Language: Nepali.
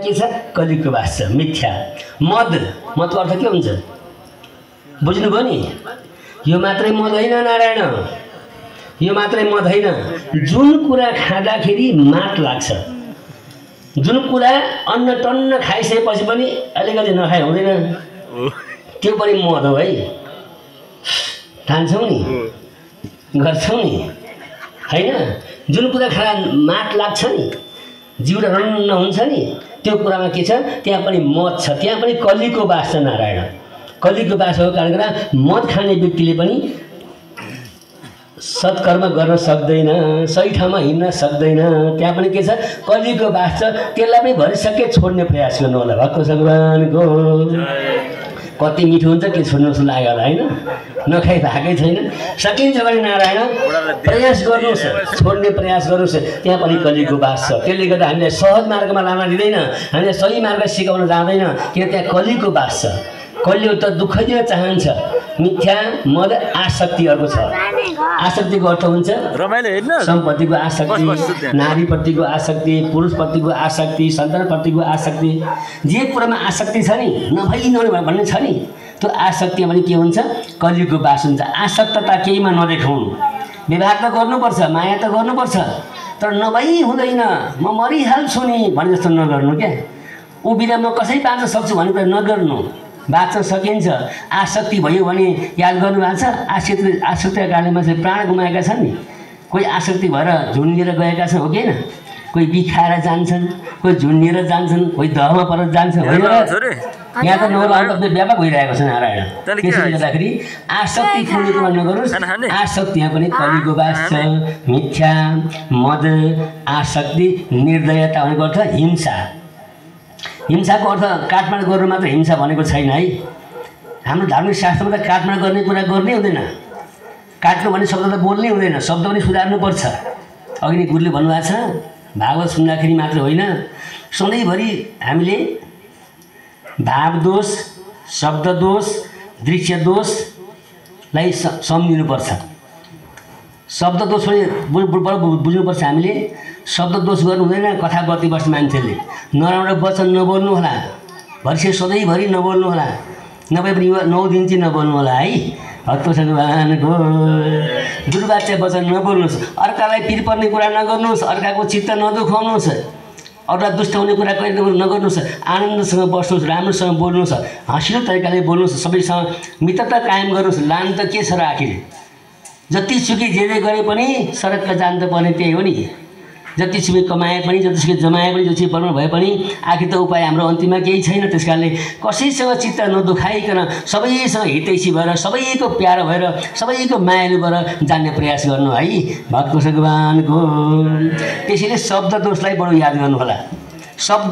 के छ कलिको बास छ मिथ्या मदको अर्थ के हुन्छ बुझ्नुभयो नि यो मात्रै मद होइन नारायण यो मात्रै मद होइन जुन कुरा खाँदाखेरि माट लाग्छ जुन कुरा अन्न टन्न खाइसकेपछि पनि अलिकति नखाए हुँदैन त्यो पनि मद हो है ठान्छौँ नि गर्छौँ नि होइन जुन कुरा खाँदा माट लाग्छ नि जिउरा रन्न हुन्छ नि त्यो कुरामा के छ त्यहाँ पनि मद छ त्यहाँ पनि कलीको बास छ नारायण कलीको बास हो कारणले गर्दा मद खाने व्यक्तिले पनि सत्कर्म गर्न सक्दैन सही ठाउँमा हिँड्न सक्दैन त्यहाँ पनि के छ कलीको बास छ त्यसलाई पनि भरिसके छोड्ने प्रयास गर्नु होला भक्त भगवानको कति मिठो हुन्छ के छोड्नु जस्तो लाग्यो होला होइन नखाइ भएकै छैन सकिन्छ भने नारायण प्रयास गर्नुहोस् छोड्ने प्रयास गर्नुहोस् त्यहाँ पनि कलीको बास छ त्यसले गर्दा हामीले सहज मार्गमा लान दिँदैन हामीले सही मार्ग सिकाउन जाँदैन किन त्यहाँ कलीको बास छ कलियुग त दुःख दिन चाहन्छ मिथ्या मद आसक्तिहरूको छ आसक्तिको अर्थ हुन्छ सम्पत्तिको आसक्ति नारीप्रतिको आसक्ति पुरुषप्रतिको आसक्ति सन्तानप्रतिको आसक्ति जे कुरामा आसक्ति छ नि नभई नहुने भन्ने छ नि त्यो आसक्ति भने के हुन्छ कलियुगको बास हुन्छ आसक्तता केहीमा नदेखाउनु विवाह त गर्नुपर्छ माया त गर्नुपर्छ तर नभई हुँदैन म मरिहाल्छु नि भने जस्तो नगर्नु क्या ऊ बिना म कसै बाँच्न सक्छु भन्ने कुरा नगर्नु बाँच्न सकिन्छ आसक्ति भयो भने याद गर्नुभएको छ आसक्तिका कारणले मान्छे प्राण गुमाएका छन् नि कोही आसक्ति भएर झुन्डिएर गएका छन् हो कि होइन कोही बिखाएर जान्छन् कोही झुन्डिएर जान्छन् कोही दहमा परेर जान्छन् होइन यहाँ त नगर्नु व्यापक भइरहेको छ नारायण त्यसले गर्दाखेरि आसक्ति पूर्ण कुरा नगर्नुहोस् आसक्ति यहाँ पनि कलीको बास छ मिथ्या मद आसक्ति निर्दयता भनेको अर्थ हिंसा हिंसाको अर्थ काटमाड गर्नु मात्र हिंसा भनेको छैन है हाम्रो धार्मिक शास्त्रमा त काटमाड गर्ने कुरा गर्नै हुँदैन काट्नु भन्ने शब्द त बोल्नै हुँदैन शब्द पनि सुधार्नुपर्छ अघि नै गुरुले भन्नुभएको छ भागवत सुन्दाखेरि मात्र होइन सधैँभरि हामीले भावदोष शब्ददोष दृश्य दोषलाई सम्झिनुपर्छ शब्द दोष पनि बुझ्नुपर्छ हामीले शब्द दोष गर्नु हुँदैन कथा बत्ती बस्ने मान्छेले नराम्रो वचन नबोल्नु होला भरिसे सधैँभरि नबोल्नु होला नभए पनि 9 दिन चाहिँ नबोल्नु होला है भक्त भगवानको दुर्वाच्य वचन नबोल्नुहोस् अर्कालाई पिर पर्ने कुरा नगर्नुहोस् अर्काको चित्त नदुखाउनुहोस् अरूलाई दुष्ट हुने कुरा कहिले नगर्नुहोस् आनन्दसँग बस्नुहोस् राम्रोसँग बोल्नुहोस् हँसिलो तरिकाले बोल्नुहोस् सबैसँग मित्रता कायम गर्नुहोस् लान त के छ र आखिर जतिसुकै जे गरे पनि सडकमा जान त पर्ने त्यही हो नि जतिसुकै कमाए पनि जतिसुकै जमाए पनि जतिसुकै पर्नु भए पनि आखिर त उपाय हाम्रो अन्तिममा केही छैन त्यस कारणले कसैसँग चित्त नदुखाइकन सबैसँग हितैषी भएर सबैको प्यारो भएर सबैको मायालु भएर जान्ने प्रयास गर्नु है भक्त भगवानको त्यसैले शब्द दोषलाई बडो याद गर्नु होला शब्द